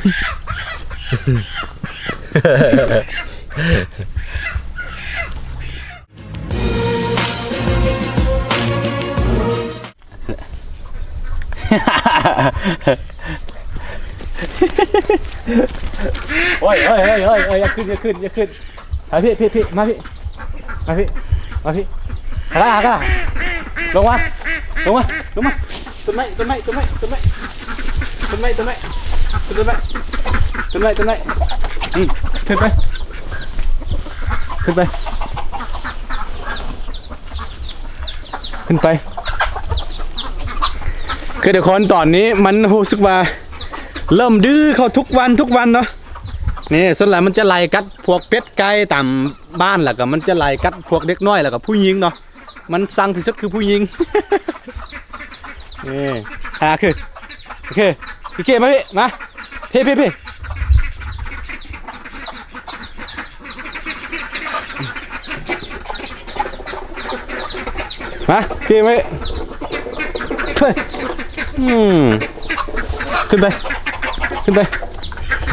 ໂອ້ຍ ໂອ້ຍ ໂອ້ຍ ໂອ້ຍ ໂອ້ຍ ຢ່າຂຶ້ນ ຢ່າຂຶ້ນ ຢ່າຂຶ້ນ ມາພີ້ ພີ້ ພີ້ ມາພີ້ ມາພີ້ ມາພີ້ ກະລາ ກະລາ ລົງມາ ລົງມາ ລົງມາ ຕົ້ນໄມ້ ຕົ້ນໄມ້ ຕົ້ນໄມ້ ຕົ້ນໄມ້ ອືມ ຂຶ້ນໄປ ຂຶ້ນໄປ ຂຶ້ນໄປ ຄືທຸກຄົນຕອນນີ້ມັນຮູ້ສຶກວ່າເລີ່ມດື້ເຂົ້າທຸກວັນ ທຸກວັນເນາະ. ນີ້ ສ່ວນຫຼາຍມັນຈະໄລ່ກັດພວກເປັດໄກ່ຕາມບ້ານ ແລ້ວກໍມັນຈະໄລ່ກັດພວກເດັກນ້ອຍ ແລ້ວກໍຜູ້ຍິງເນາະ. ມັນຊັງທີ່ສຸດຄືຜູ້ຍິງ. ນີ້ ອ່າ ຄື ໂອເຄ ພີ່ເກ ມາພີ້ ມາ ພີ້ ພີ້ ພີ້ ມາ ເກໄວ້ ເຮີ້ຍ ອືມ ຂຶ້ນໄປ ຂຶ້ນໄປ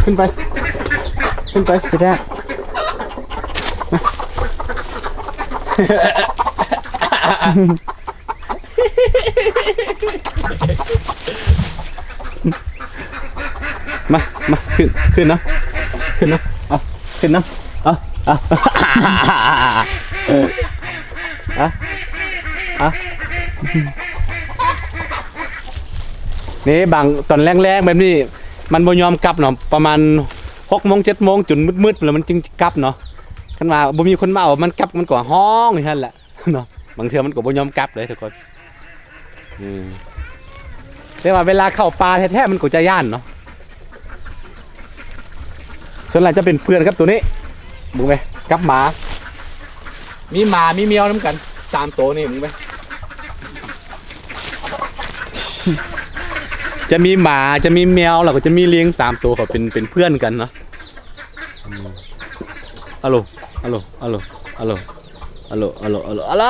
ຂຶ້ນໄປ ຂຶ້ນໄປ ຂຶ້ນໄປ ມາ ມາ ຂຶ້ນ ຂຶ້ນນະ ຂຶ້ນນະ ເອົາ ຂຶ້ນນະ ເອົາ ເອົາ ເອົາ ເອົາ ນີ້ ບາງຕອນແລງໆແບບນີ້ ມັນບໍ່ຍອມກັບເນາະ ປະມານຫົກໂມງ ເຈັດໂມງ ຈົນມືດໆ ແລ້ວມັນຈຶ່ງກັບເນາະ. ຄັນວ່າບໍ່ມີຄົນມາເອົາມັນກັບ ມັນກໍຮ້ອງຢູ່ຫັ້ນແຫຼະເນາະ. ບາງເທື່ອມັນກໍບໍ່ຍອມກັບເດ້ທຸກຄົນ ອືມ ແຕ່ວ່າເວລາເຂົ້າປ່າແທ້ໆ ມັນກໍຈະຢ້ານເນາະ. ສ່ວນຫຼາຍຈະເປັນເພື່ອນກັບໂຕນີ້ ເບິ່ງໄປ ກັບໝາ ມີໝາ ມີແມວນຳກັນ ສາມໂຕນີ້ ເບິ່ງໄປ ຈະມີໝາ ຈະມີແມວ ແລ້ວກໍຈະມີລີງ ສາມໂຕ ເຂົາເປັນ ເປັນເພື່ອນກັນເນາະ. ອືມ ອາໂລ ອາໂລ ອາໂລ ອາໂລ ອາໂລ ອາໂລ ອາໂລ ອາໂລ ອາໂລ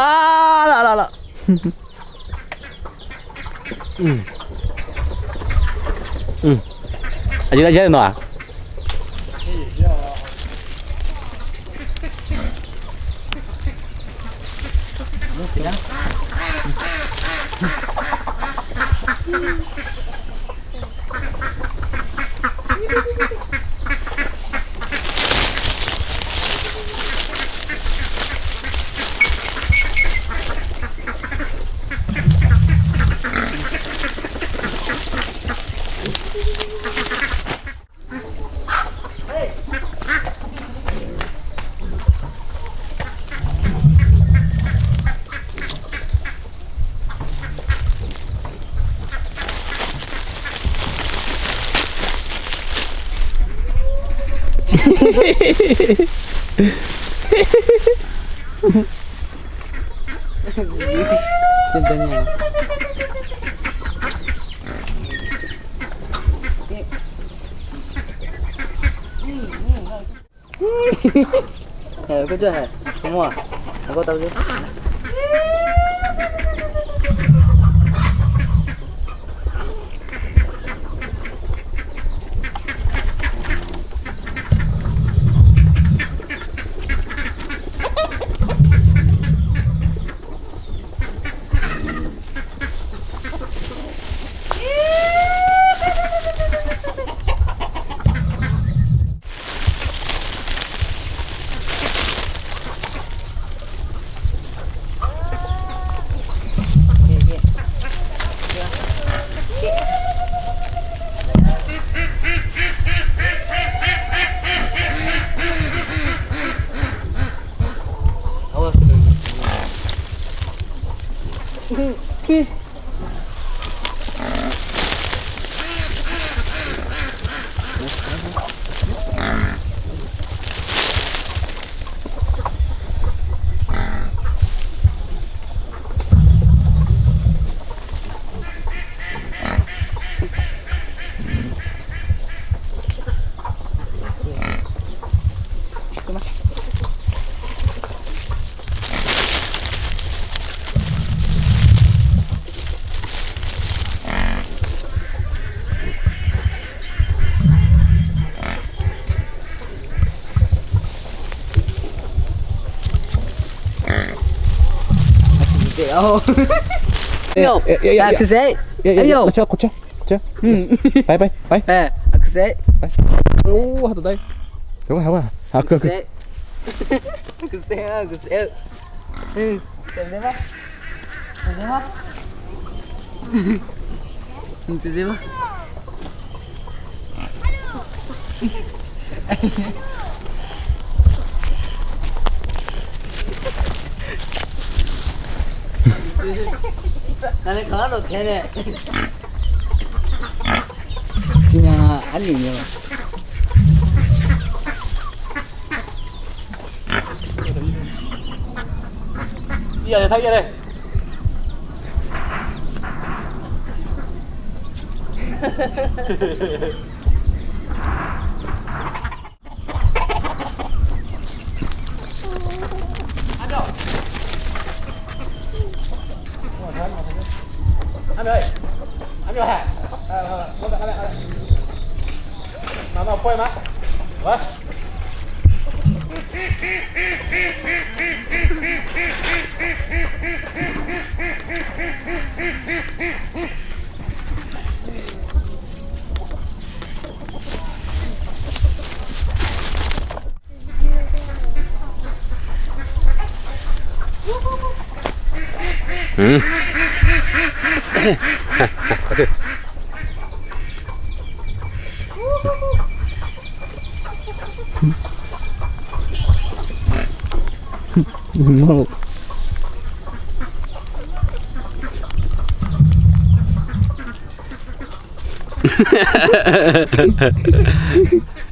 ອາໂລ ອາໂລ ອືມ ອືມ ອາເຢັນ ອາເຢັນເນາະ. 어. 요. 야, 야, 야, 야. 야, 그새. 야, 야, 야. 요. 자, 고쳐, 고쳐. 음. ໄປ ໄປ ໄປ. 에, 아, 그새. ໄປ. 오, 하도 다이. 저거, 저거. 아, 그, 그. 그새. 그새, 아, 그새. 응. 잘 되나? 잘 되나? 응, 잘 되나? 나는 가로 되네. 그냥 아니면. 이야, 다 이겨내.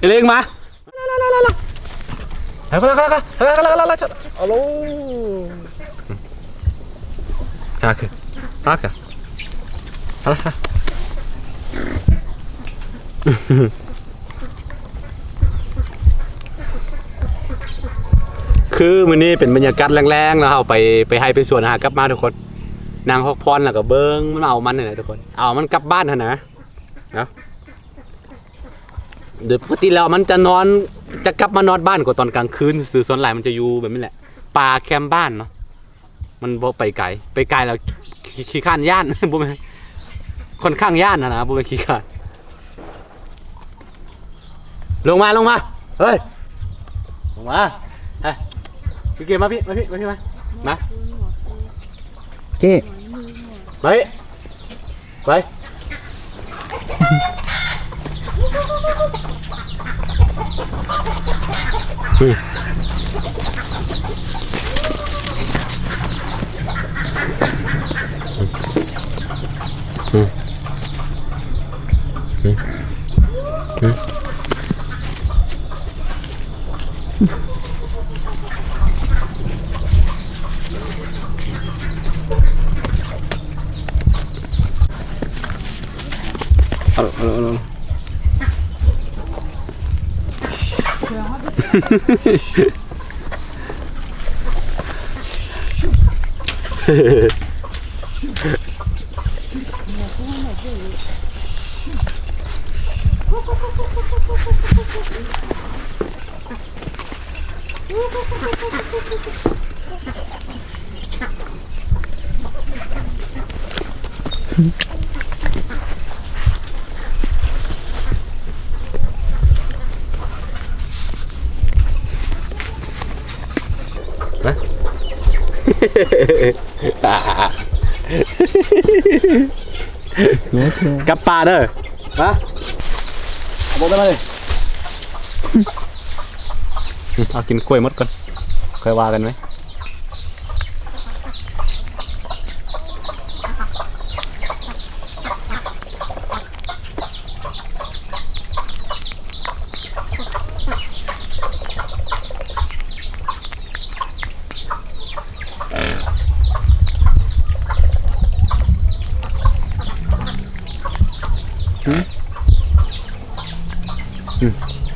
เล็งมา ຄືມື້ນີ້ເປັນບັນຍາກາດແລ້ງໆເນາະ ເຮົາໄປ ໄປໄຮ່ໄປສວນ ຫາກັບມາທຸກຄົນ ນັ່ງພັກຜ່ອນ ແລ້ວກໍເບິ່ງມັນເອົາມັນຫັ້ນນະທຸກຄົນ ເອົາມັນກັບບ້ານຫັ້ນນະ. ເນາະ ໂດຍປົກກະຕິແລ້ວມັນຈະນອນ ຈະກັບມານອນບ້ານກໍຕອນກາງຄືນຊື່ໆ ສ່ວນຫຼາຍມັນຈະຢູ່ແບບນີ້ແຫຼະ ປ່າແຄມບ້ານເນາະ ມັນບໍ່ໄປໄກ ໄປໄກແລ້ວຂີ້ ຂີ້ຄ້ານຢ້ານ ບໍ່ແມ່ນ ຂ້ອນຂ້າງຢ້ານຫັ້ນນະ ບໍ່ແມ່ນຂີ້ຄ້ານ. ລົງມາ ລົງມາ ເຮີ້ຍ ລົງມາ ເຮີ້ຍ ເກມ ມາພີ້ ມາພີ້ ມາພີ້ ມາ ມາ ເກມ ໄປ ໄປ ອືມ ອືມ ອືມ ອືມ. ກັບປ່າເດີ ມາ ເອົາບໍ່ໄດ້ມາເລີຍ ເອົາກິນກ້ວຍໝົດກ່ອນ ຄ່ອຍວ່າກັນໄວ້.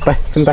ໄປ ຂຶ້ນໄປ.